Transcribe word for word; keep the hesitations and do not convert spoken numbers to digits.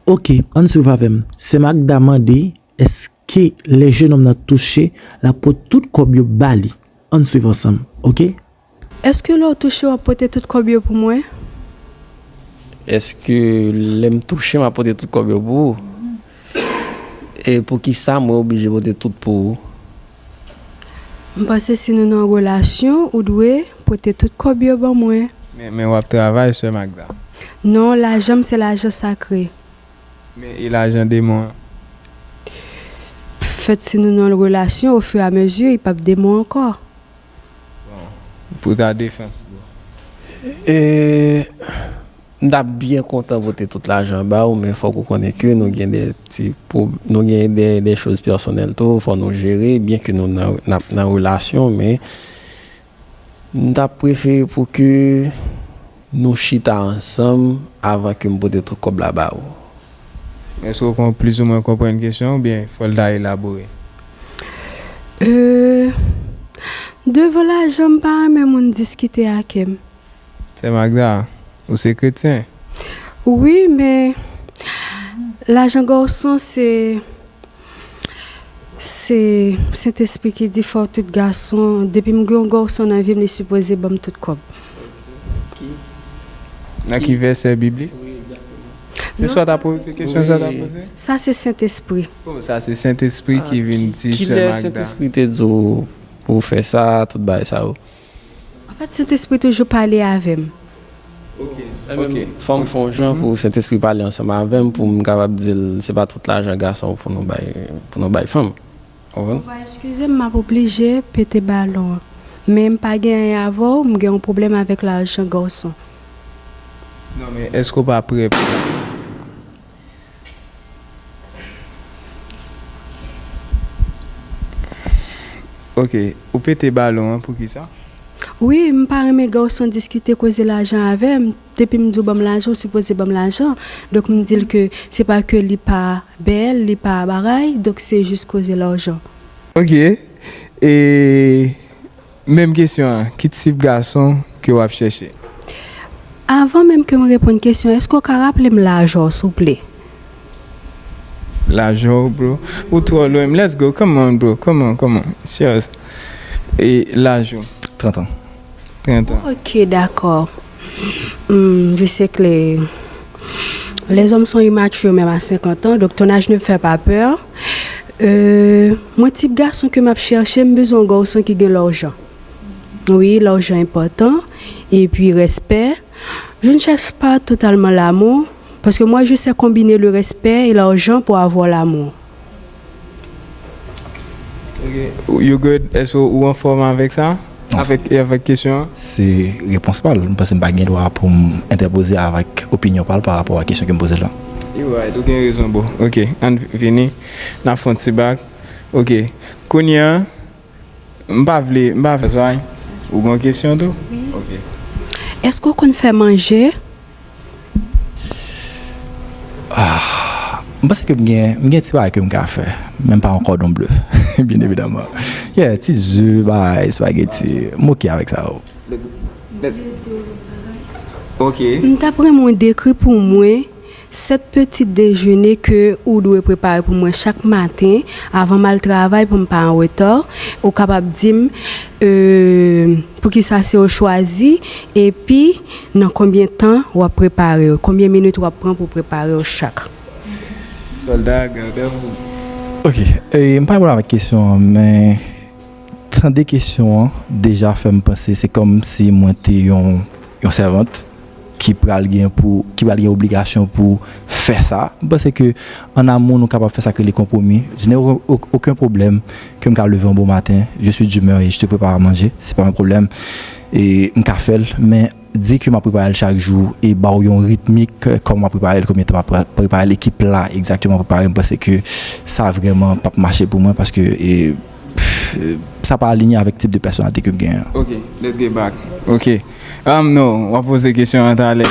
Ok, ann swiv avè m. Sè Magda mande, èske lè jenòm nan touche, l ap pot tout kòb yo ba li? Ann swiv ansanm, ok? Èske lè w touche, w ap pote tout kòb yo pou mwen? Èske lè m touche, m ap pote tout kòb yo pou ou? E poukisa mwen oblije pote tout pou ou? M panse si nou nan relasyon, ou dwe pote tout kòb yo ban mwen. Men, men w ap travay, sè Magda. Non, lajan m se lajan sakre. Men e lajan demon an? Fèt si nou nan relasyon, ofiramezi, li p ap demon ankò. Bon, pou ta defans, bon. E, m t ap byen kontan pote tout lajan ba ou, men fòk ou konnen ke nou gen de ti pwob-, nou gen de, de choz pèsonèl tou, fò nou jere, byen ke nou nan, n ap nan relasyon, men m t ap prefere pou ke nou chita ansanm avan ke m pote tout kòb la ba ou. Èske w kon-, plizoumwen konprann kesyon an oubyen fò l ta elabore? Euh, devan lajan, m pa renmen moun diskite ak m. Sè Magda, ou se kretyen? Wi, men lajan gason se, se Sentespri ki di fò tout gason, depi m gen yon gason nan vi m, li sipoze ban m tout kòb. Nan ki vèsè biblik? Se sa w ta poze, kesyon sa w ta poze? Sa se Sentespri. Oh, sa se Sentespri ki vin di sè Magda. Kilè Sentespri te di w pou w fè sa, tout bagay sa yo? Anfèt, Sentespri toujou pale avè m. Ok, ok. Fò m fè yon jan pou Sentespri pale ansanm avè m, pou m kapab di l, se pa tout lajan gason pou nou bay, pou nou bay fanm. Ou konprann? Ou va eskize m, m ap oblije pete balon an. Men m pa gen anyen avè w, m gen yon pwoblèm avèk lajan gason. Non, men èske w pa prè pou Ok, ou pete balon an poukisa? Wi, m pa renmen gason diskite koze lajan avè m. Depi m di w ban m lajan, ou sipoze ban m lajan. Donk m di l ke se pa ke li pa bèl, li pa bagay, donk se jis koze lajan. Ok. E Menm kesyon an, ki tip gason ke w ap chèche? Avan menm ke m reponn kesyon, èske w ka raple m laj ou, souple? Laj ou, bro? Ou twò lwen m. Let's go. Come on, bro. Come on, come on. Serious. E laj ou? Trant an. Trant an. Ok, dakò. Hmm, je sais que les, les hommes sont immatures même à cinquante ans, donc ton âge ne me fait pas peur. Euh, mwen, tip gason ke m ap chèche, m bezwen yon gason ki gen lajan. Wi, lajan enpòtan. Epi respè. Je ne cherche pas totalement l'amour, parce que moi, je sais combiner le respect et l'argent pour avoir l'amour. Ok. You good? Èske ou anfòm avèk sa? Non, avèk, avèk kesyon an? Se repons pa l. M panse m pa gen dwa pou m entèpoze avèk opinyon pa l pa rapò a kesyon ke m poze l lan. You right, ou gen rezon, bro. Ok, ann vini. N ap fè yon ti bak. Ok. Kounye a, m pa vle, m pa vle. Ou gen kesyon tou? Wi. Ok. Èske w konn fè manje? Ah, m panse ke m gen, m gen ti bagay ke m ka fè, men m pa yon kòdon ble, byen evidaman. Yeah, ti ze, bagay, espageti, m oke avèk sa yo. Ok. M t ap renmen w dekri pou mwen sèt peti dejene ke ou dwe prepare pou mwen chak maten avan m al travay pou m pa an reta. Ou kapab di m, euh, poukisa se yo chwazi, epi nan konbyen tan w ap prepare yo? Konbyen minit w ap pran pou prepare yo chak? Sòlda, gade m. Ok, e, m pa reponn avèk kesyon an, men tande kesyon an deja fè m panse se kòmsi mwen te yon, yon sèvant ki pral gen pou, ki pral gen obligasyon pou fè sa. M panse ke an amou nou kapab fè sa k rele konpwomi. Je n'ai au-, au-, aucun problème ke m ka leve yon bon maten, je suis d'humeur et je te prépare à manger, c'est pas un problème. E m ka fè l, men di ke m ap prepare l chak jou e ba w yon ritmik, kòman m ap prepare l, konbyen tan m ap pre-, prepare l, e ki pla egzakteman prepare, m panse ke sa vrèman p ap mache pou mwen paske, e, pff, sa pa alinye avèk tip de pèsonalite ke m genyen an. Ok, let's get back. Ok. Um, no, w ap poze kesyon an talè.